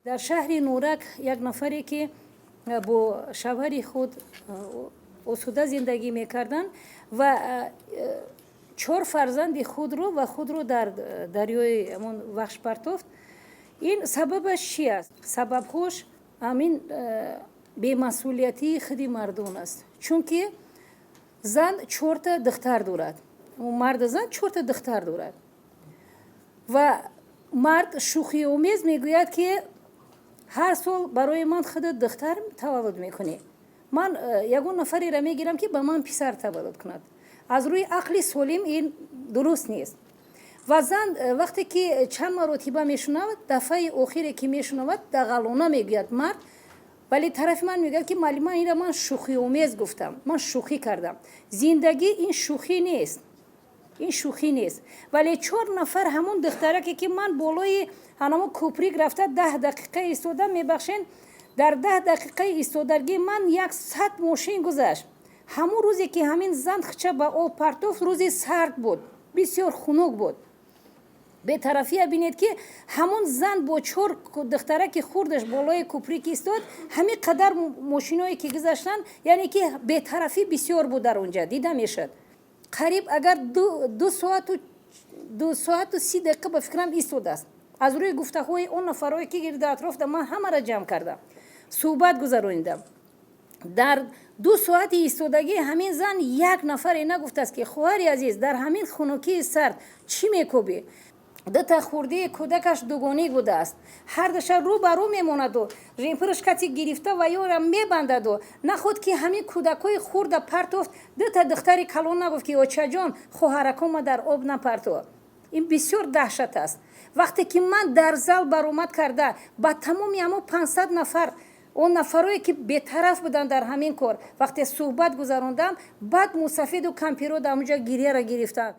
Дар шаҳри Нурак як нафаре, ки бо шавҳари худ осуда зиндагӣ мекарданд ва чор фарзанди худро ва худро дар дарёи ҳамон Вахш партофт. Ин сабабаш чи аст? Сабабҳош ҳамин бемасъулиятии худи мардон аст, чунки зан чорта духтар дорад, марду зан чорта духтар дорад ва мард шӯхиомез мегӯяд, ки ҳар сол барои ман худат духтар таваллуд мекунӣ, ман ягон нафареро мегирам, ки ба ман писар таваллуд кунад. Аз рӯи ақли солим ин дуруст нест. Ва зан вақте ки чанд маротиба мешунавад, дафъаи охире ки мешунавад, дағалона мегӯяд мард, вале тарафи ман мегӯяд, ки муаллима, инро ман шӯхиомез гуфтам, ман шӯхӣ кардам. Зиндагӣ ин шӯхӣ нест, ин шӯхӣ нест. Вале чор нафар ҳамон духтараке, ки ман болои ҳанамо кӯприк рафта 10 дақиқа истодам, мебахшен, дар 10 дақиқаи истодагӣ ман 100 мошин гузашт. Ҳамон рӯзе ки ҳамин зан хича ба об партофт, рӯзи сард буд, бисёр хунук буд. Бетарафия бинед, ки ҳамон зан бо чор духтараки хурдаш болои кӯприк истод, ҳамин қадар мошиное ки гузаштанд, яъне ки бетарафӣ бисёр буд. Дар онҷа дида мешуд, қариб агар 2 соату 2 соату 30 дақиқа, ба фикрам, истодааст. Аз рӯи гуфтаҳои он нафарое ки гирди атрофда ман ҳамаро ҷамъ кардам, суҳбат гузаронидам, дар 2 соати истодагӣ ҳамин зан як нафаре нагуфтааст, ки хоҳари азиз, дар ҳамин хунукии сард чӣ мекӯбӣ? Дута хурдии кӯдакаш дугоник будааст, ҳардаша рӯ ба рӯ мемонаду жемпираш кати гирифта ва ёра мебандаду наход, ки ҳамин кӯдакҳои хурда партофт. Дута духтари калон нагуфт, ки очаҷон, хоҳаракома дар об напарто. Ин бисёр даҳшат аст. Вақте ки ман дар зал баромад карда ба тамоми ҳамон 500 нафар, он нафарое ки бетараф буданд дар ҳамин кор, вақте суҳбат гузарондам, баъд мусафиду кампиро дар ҳамонҷа гирьяра гирифтанд.